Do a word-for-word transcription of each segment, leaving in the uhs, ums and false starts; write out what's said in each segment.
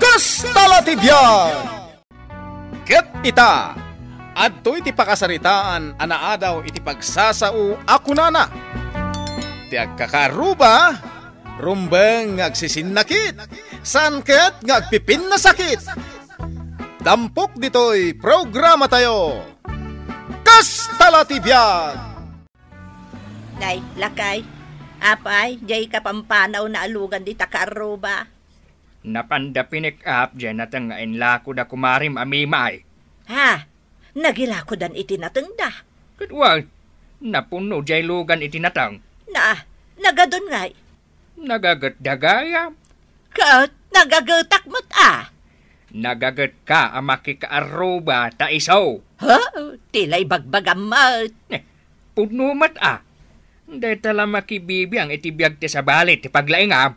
Kasta la ti biag! Ket ita, adtoy ti pakasaritaan a naadaw iti pagsasao a kunana, "Ti agkakaarruba, rumbeng nga agsisinnakit, saan ket nga agpipinnasakit." Tampok ditoy programatayo, Kasta la ti biag! Nay, lakay, apay, diay kapampanaw naalugan dita kaarruba? Napanda pinek-up diay nateng nga inlako da kumarim a Mimay. Ha? Nagilakodan iti natengda? Ket wen, napuno diay lugan iti nateng. Na, nagadun ngay? Nagagetda gayam. Ket nagagetak met a? Nagagetka a makikaarruba ta isu. Ha? Ti la ibagbagam met. Eh, pudno met a. Dayta la makibibiang iti biag ti sabali ti paglaingam.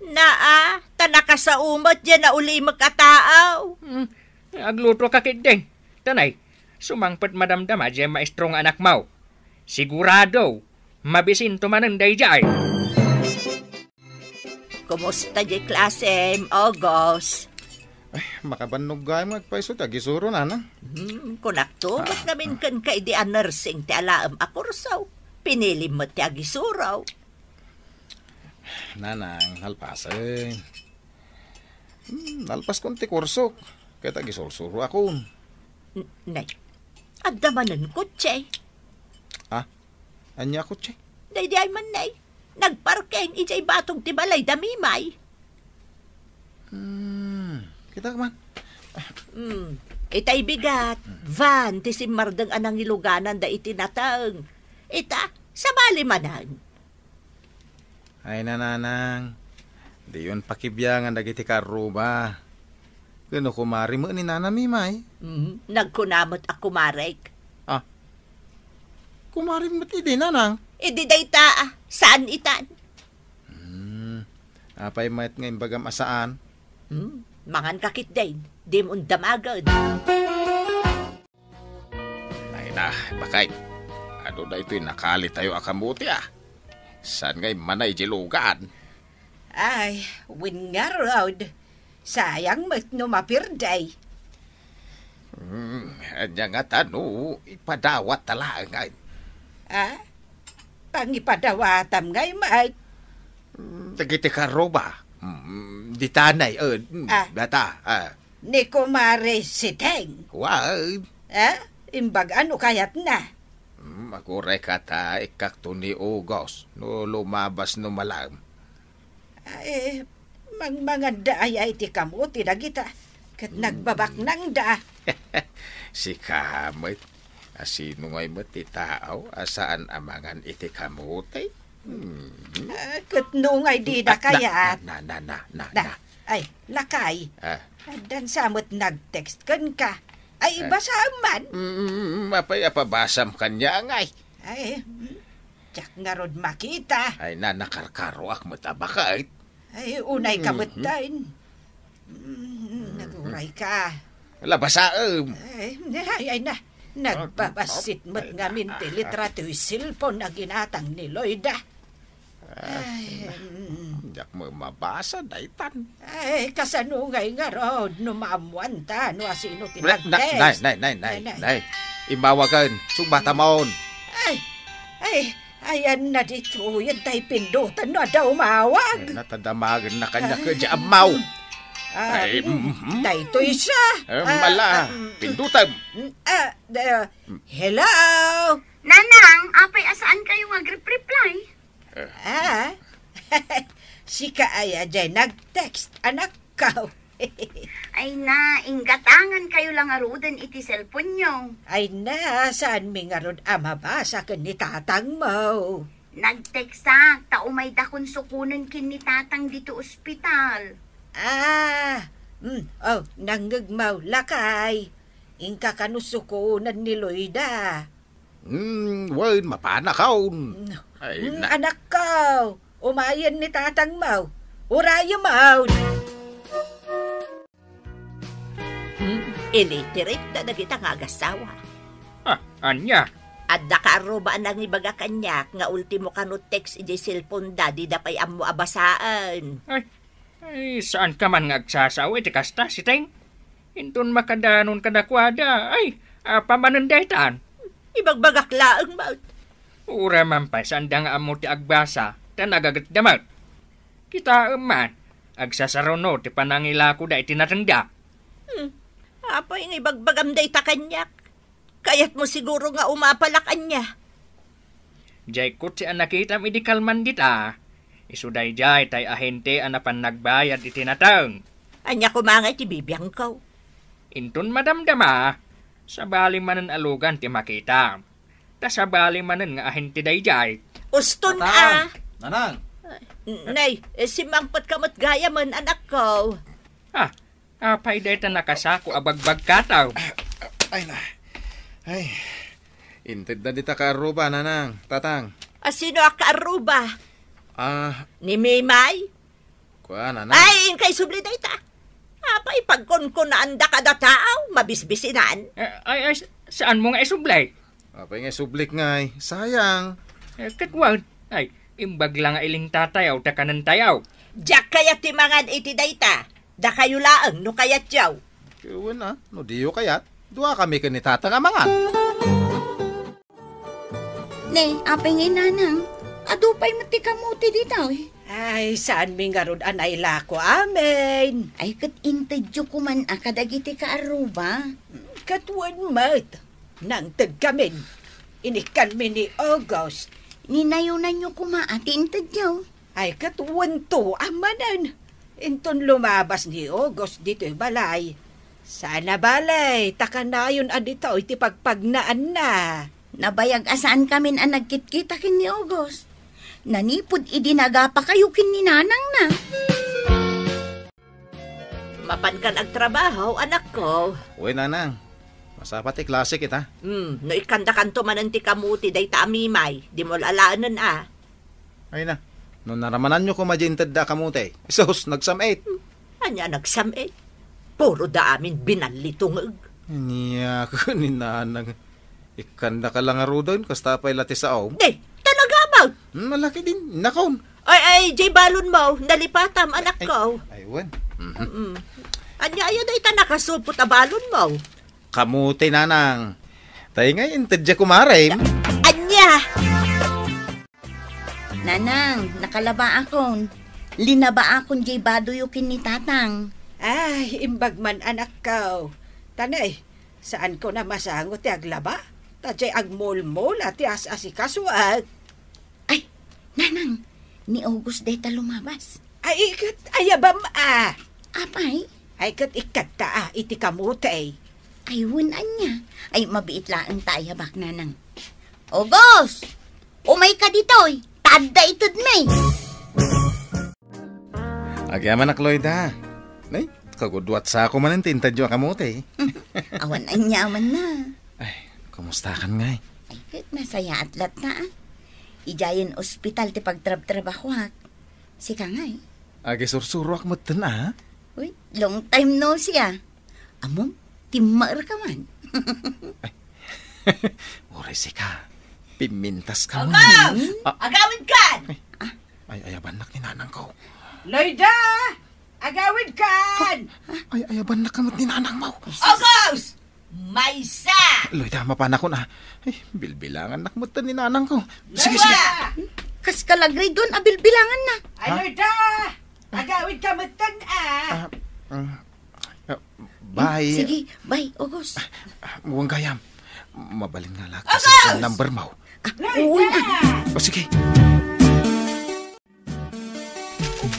Naa, ta nakasao met diay naulimek a tao. Hmm, agluto ka ketdin. Tanay, sumangpet madamdama diay maestro nga anakmo. Sigurado, mabisinto manen daydiay. Kumusta diay klasem, Ogos? Ay, makabannog gayam nga agpayso ti agisuro, nanang. Hmm, kunakto met ngamin kenka idi a nursing ti alaem a kurso. Pinilim met ti agisuro. Nanang, nalpasen. Hmm, nalpaskon ti kursok. Ket agisursuroakon. N-, nay, adda manen kotse? Ah, ania kotse? Daydiay man, nay. Nagparking idiay batog ti balay da Mimay. Hmm, kitak man. Hmm, itay bigat, van ti simmardeng a nangilugananda iti nateng. Ita, sabali manen. Ay, nanang, diyon pakibiangan dagiti kaarruba. Ken no kumari met ni Nana Mimay? Hmm, nagkuna met a kumarek. Ah, kumari met idi, nanang? Idi dayta, ah, saan itan? Hmm, apay met nga imbagam a saan? Hmm, mangan ka ketdin, dimo damagen. Ay na, bakay. Adu daytoy nakalitayo a kamote, ah. Saan nga immana idiay lugan? Ay, wen ngarud. Sayang met no mapirdi. Hmm, ania ngata no ipadawat ta laeng, ay? Ah? Pangipadawatam ngay met. Hmm, dagiti kaarruba. Hmm, ditanay, eh, hmm, Ah. data, ah. Ni Kumare Siteng. Wen. Eh, imbag-a no kayatna? Hmm, aguray ka ta ikkakto ni Ogos no lumabas no malem. Ay, mangmanganda aya iti kamote dagita, ket nagbabaknangda. Sika met, a sino ngay met ti tao a saan a mangan iti kamote? Hmm. Ah, ket no ngay dida Ah, na, kayat. na, na, na, na, Na, na. Ay, lakay. Ah. Addan sa met nag-text kenka. Ay, Ah. ibasaem man. Mm, apay a pabasam kaniak ngay? Ay, mm, diak ngarud makita. Ay, na, nakarkaroak met a baket. Ay, unay ka Mhm. met dayta. Mm, naguray ka. Labasaem. Ay, ay, ay na. Nagbabassit met Ay, ngamin ti ah, ah. litra toy cellphone a ginatang ni Loida. Ay, Ay, mm. Diak met mabasa daytan. Ay, kasano ngay ngarud no maammuanta no asino ti Na, na, nag-text? nay, nay, nay, nay, Nay, nay. nay. Imawagen, sugbatamon. Ay, ay, ayanna ditoy, tay pindutan no adda umawag. Ay, natadamagen na kanya Ay, kaya ammaw. mm. Ah, Ay, mm, mhm. daytoy siya. Eh, Ah, mala, ah, mm, pindutan. mm, ah, da- Mm. Hello? Nanang, apay a saan kayo nga agrep-reply? Eh. Ah? Sika aya jay nag-text, anakko. Ay na, inggatangan kayo lang aruden iti cellphone nyo. Ay na, saan mi ngarud a mabasa ken ni tatang mo? Nag-textak, ta umayda kon sukonen ken ni tatang dito ospital. Ah, mm, oh, nangngeg mo, lakay. Inka kano sukonen ni Loida. Hmm, wen, mapanakon. Ay, Mm, na- anakko, umayen ni tatang mo. Urayem mo. Hmm, illiterate da dagita nga agasawa. Ah, anya? Adda kaarruba a nangibaga kaniak nga ultimo kano text idiay cellphone da, dida pay ammo a basaen. Ay, Ay, saanka man nga agsasao iti kasta, Siting? Inton makadanon kadakuada, ay, apay manen daytan? Ibagbagak laeng met. Uray man pay, saanda nga ammo ti agbasa, ta nagagetda met. Kitaem man, agsasaruno ti panangilakoda iti natengda. Hmm. Apay nga ibagbagam dayta kaniak? Kayatmo siguro nga umapalak, ania? Diay kotse a nakitam idi kalman dita, isu daydiay tay ahente a napan nagbayad iti nateng. Ania koma ngay ti bibiangko? Inton madamdama, sabali manen a lugan ti makitam. Ta sabali manen nga ahente daydiay. Uston a. Tatang! Nanang! Nay, eh, simmangpetka met gayamen, anakko. Ah, apay dayta nakasako a bagbagkataw? Ay na. Ay. Intedda dita kaarruba, Nanang, Tatang. A, sino a kaarruba? Ah. Ni Mimay? Kuan, Nanang. Ay, inka isubli dayta. Apay pagkunkunaanda kada tao, mabisbisinan. Eh, ay, ay, saanmo nga isubli? Apay nga isublik ngay, sayang. Eh, ket wen, ay, imbag la nga ilingtatayaw ta kanentayaw. Diak kayat ti mangan iti dayta. Dakayo laeng no kayatyo. Wen a, no diyo kayat, duakami ken ni Tatang a mangan. Ne, apay ngay, Nanang? Adu pay met ti kamote ditoy. Ay, saanmi ngarud a nailako amin. Ay, ket intedyo koman a kadagiti kaarruba. Ket wen met, nangtedkamin. Inikkanmi ni August. Ninayonanyo koma a ti intedyo. Ay, ket wento a manen. Inton lumabas ni August ditoy balay, saan a bale, ta kanayon a ditoy ti pagpagnaanna. Nabayag a saankamin a nagkitkita ken ni August. Nanipud idi nagapakayo ken ni nanangna. Mapankan agtrabaho, anakko. Uy, Nanang. Masapa ti klase kita. Hmm, no ikkandakanto manen ti kamote dayta a Mimay, dimo alaenen a. Ay na, no naramananyo koma diay intedda a kamote, sus, nagsam-it. Hmm, ania nagsam-it? Puro da amin binallitungeg. Ania ko ni Nanang. Ikkandaka la ngaruden, kasta pay la ti saom. Di, talaga ba? Hmm, malaki din, nakon. Ay, ay, diay balonmo, nalipatam, anakko. Ay, ay, wen. Mhm. Mm. Ania, aya dayta nakasupot a balonmo? Kamote, Nanang. Tay ngay, intedya kumarem. Ania? Nanang, nakalabaakon. Linabaakon diay badoyo ken ni Tatang. Ay, imbag man, anakko. Tanay, saanko a masango ti aglaba? Ta diay agmulmula ti as-asikasuak. Ay, Nanang, ni August dayta lumabas. Ay, ket ayabam a. Apay? Ay, ket ikkadta a iti kamote. Ay, wen ania. Ay, mabiit laeng ta ayabak, Nanang. August! Umayka ditoy! Ta adda itedmi! Agyamanak, Loida. Nay, kagudwat sako manen ti intedyo a kamote. Awan ania a manna. Ay, kumustakan ngay? Ay, ket nasayaat latta, a. Idiayen ospital ti pagtrabtrabahoak. Sika ngay? Agisursuroak metten, a. Uy, long time no see, a. Ammom, timmaerka man. Ay. Uray sika. Pimmintaska man. August! A. Agawidkan! Ay, ay, ayabannak ni nanangko. Loida! Agawidkan! Ay, ayabannak ka met ni nanangmo. August! Maysa! Loida, mapanakon, a. Ay, bilbilangannak metten ni nanangko. Sige, sige. Loida! Kas kalagridon a bilbilanganna. Ay, ha? Loida! Agawidka metten, a. A, mm, a, bye. Sige, bye, August. A, wen gayam. Mabalin nga la, August! Kasi number mo. A, uy, a. O, sige.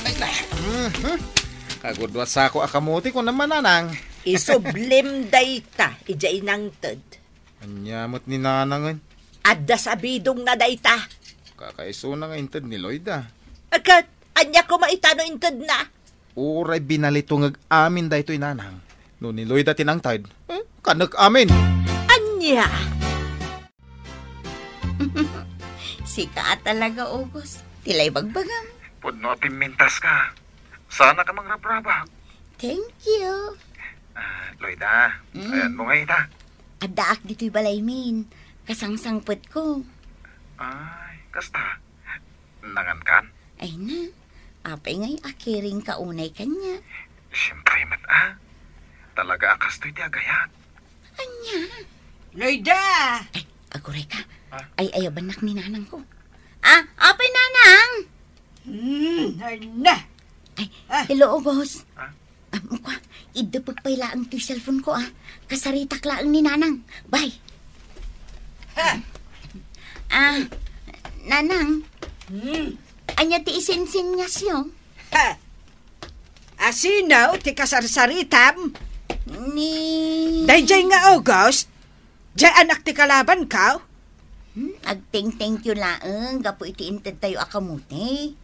Ay, na. Mhm. Kagudwat sako a kamote, kunam, Nanang. Isublim dayta, idiay nangted. Ania met ni nanangen? Adda sabidongna dayta. Kakaisuna nga inted ni Loida. Ket, ania koma ita no intedna? Uray binalitongeg amin daytoy, Nanang. No ni Loida ti nangted, eh, kanek amin. Ania? Sika a talaga, August. Ti la ibagbagam. Pudno a pimmintaska. Saanak a mangrabrabak. Thank you. A, Loida, mm, ayanmo nga ita? Addaak ditoy balaymin. Kasangsangpetko. Ay, kasta. Nangankan? Ay na. Apay ngay a caring ka unay kaniak? Siempre met a. Talaga a kastoy ti agayat. Ania? Loida! Ay, agurayka. Ah? Ay, ayabannak ni nanangko. Ah, apay nanang? Hmm, ania? Ay, Ah. hello, Ogos. Ah? Ah, mukha, idupek pay laeng ti cellphone ko, ah. Kasaritak laeng ni nanang. Bye. Ha? Ah, nanang. Hmm. Ania ti isinsingasyo? Ha? Asino ti kasarsaritam? Ni Dayjay nga August? Jay anak ti kalabanko? Hmm, agteng-thank you laeng gapu iti intedtayo a kamote.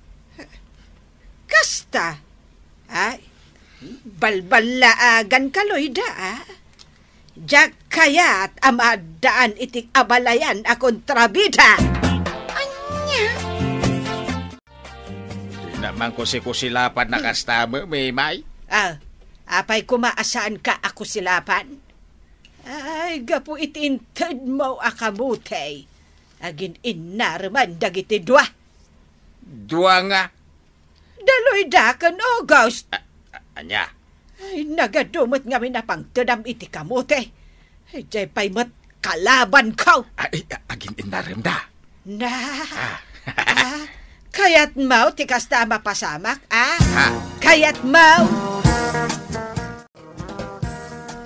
Kasta? Ay, balballaagan ka, Loida, a? Diak kayat a maaddaan iti abalayan a kontrabida. Ania? Di naman kusikusilapan na kasta, Memay. Ah, apay koma a saanka a kusilapan? Ay, gapu iti intedmo a kamote, agin-innareman dagiti dua. Dua nga? Da Loida ken August. A-, a-, ania? Ay, nagadu met ngamin a pangtedam iti kamote. Ay, jay pay met kalabanko. Ay, a-, agin-innarem da. Na. Ah. Ah, kayatmo ti kasta a mapasamak, a? Ha? Kayatmo?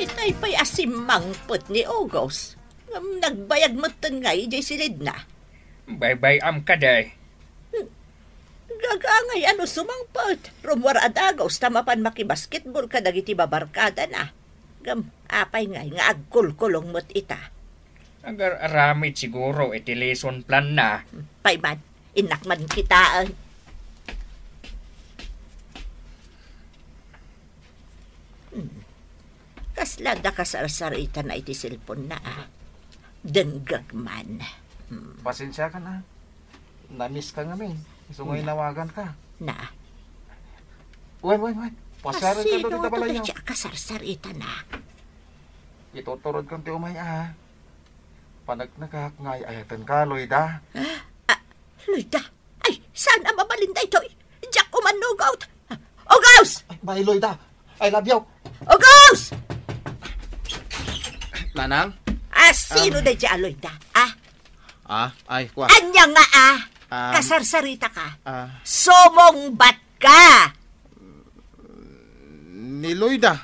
Itay pay a simmangpet ni August. Ngem nagbayag metten nga idiay silidna. Baybay-am kadi. Gagangay a no sumangpet. Rummuar a dagus ta mapan makibasketball kadagiti babarkadana. Ngem apay ngay nga agkulkulong met ita? Agar-aramid siguro iti lesson plan na. Pay man, innak man kitaen. Hmm. Kasla da kasarsaritana iti cellphone na, a? Denggag man. Hmm. Pasensiakan, a. Na-miss ka ngamin. Isu nga Hmm. inawagan ka. Na. Wen, wen, wen. Pasiaren ka Asino daw dita to balayo. Ti kasarsaritana? Ituturod kan ti umay, a. Panagtnagak nga ay-ayaten ka, Loida. Ah, Loida? Ay, saan a mabalin daytoy? Diak umannugot. August! Ay, bye, Loida. I love you. August! Nanang? Ah, sino Ah. daydiay a Loida? Ah? Ah, ay, kwa. Ania nga, ah? Um, Kasarsarita ka? Ah. Sumungbat ka! Ni Loida?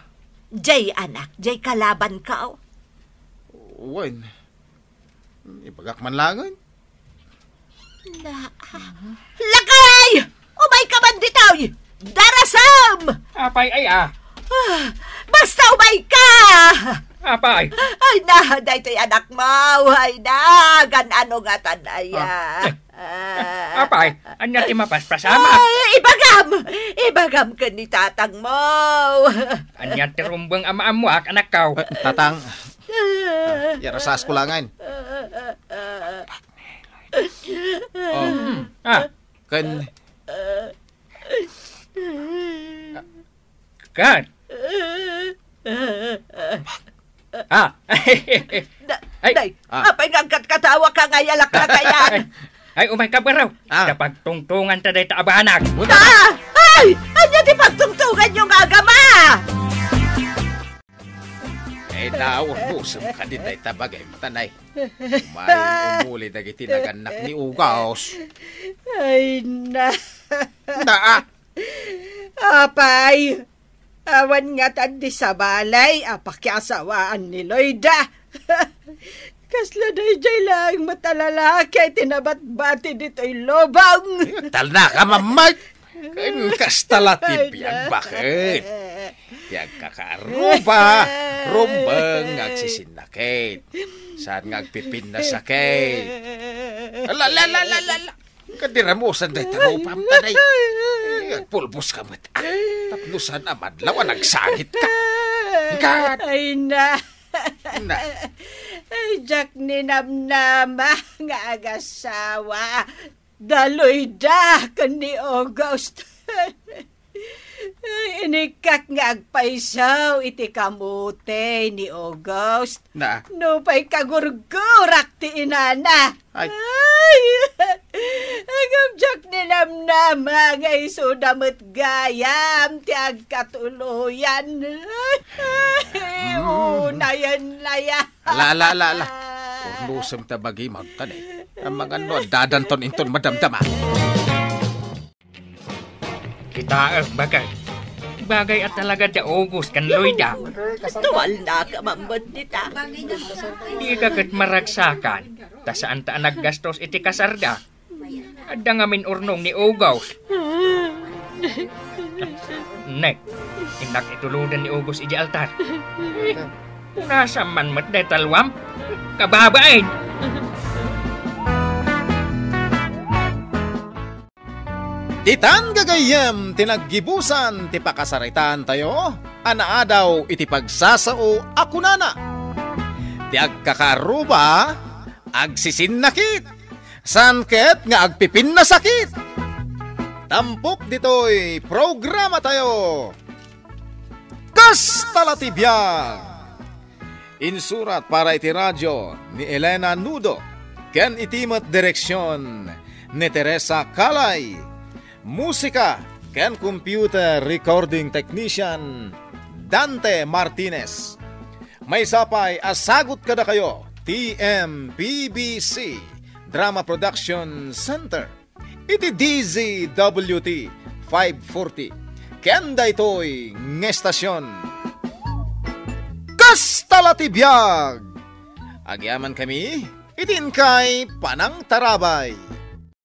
Jay anak, jay kalaban ka, oh. Wen. Ibagak man laengen. Na, lakay! Umay ka man ditoy! Darasem! Apay ay, ah? Ah, basta umay ka! Apay? Ay na, daytoy anak mo. Ay na, gan-ano ngatan aya. Ah. Ah. Apay, ania ti mapaspasamak? Ay, ibagam! Ibagam ken ni tatang mo. Ania ti rumbeng a maammoak, anakko? Eh, tatang, ah, iyarasas ko langen. Oh. Hmm. Ah. Ken Ken? Ah. Da-, Ay. Day, Ah. apay nga agkatkataoka nga iyalaklakayan? Ay, ay, umay ka, baro. Ah. Ta pagtungtonganta dayta a banag. Una. Ah! Ay! Ania ti pagtungtonganyo nga agama? Ay, naurbosen ka din dayta bagay, tanay. Umay umuli dagiti nagannak ni Ugaos. Ay, na. Naa. Apay, awan ngatan ti sabali a pakiasawaan ni Loida. Kasla daydiay laeng met a lalaki ti nabatbati ditoy lubong. Talna ka, Mamay. Ken kasta la ti biag, baket. Ti agkakaaruba, rumbeng nga agsisinnakit. Saan nga agpipinnasaket. Ala, ala, ala, ala, ala. Kadiramusan dayta rupam, tanay. Ay, agpulbos ka met, ah. Tapno saan a madlaw a nagsangit ka. Ingkat. Ay, na. Na. Ay, diak ninamnama nga agasawa. Da Loida ken ni August. Ay, inikkak nga agpayso iti kamote ni August. Na. Nupay kagurgurak ti inana. Ay. Ay, agabjak ni namnama nga isuda met gayam ti agkatuloyan. Ay, Mm. unayan laya. Ala, ala, ala, ala. Urnosem ta bagimagtan eh. Amangan no, dadanton inton madamdama. Kitaek, bagay. Bagay a talaga da August ken Loida. Tuwal na ka, Mambot, dita. Di ka ket maragsakan, ta saan ta a naggastos iti kasarda. Adda ngamin urnong ni August. Nek, innak itulodan ni August iti altar. Punasan man met dayta luam. Kababain! Ditan gagayyem ti naggibusan ti pakasaritaan tayo a naadaw iti pagsasao a kunana, "Ti agkakaarruba, agsisinnakit, saan ket nga agpipinnasakit." Tampok ditoy programa tayo. Kasta la ti biag! Insurat para iti radio ni Elena Nudo, ken iti met direksion ni Teresa Calay. Musika ken computer recording technician, Dante Martinez. Maysa pay a sagut kadakayo, T M P B C Drama Production Center. Iti D Z W T five forty. Ken daytoy nga estasion. Kasta la ti biag! Agyamankami iti inkay panangtarabay.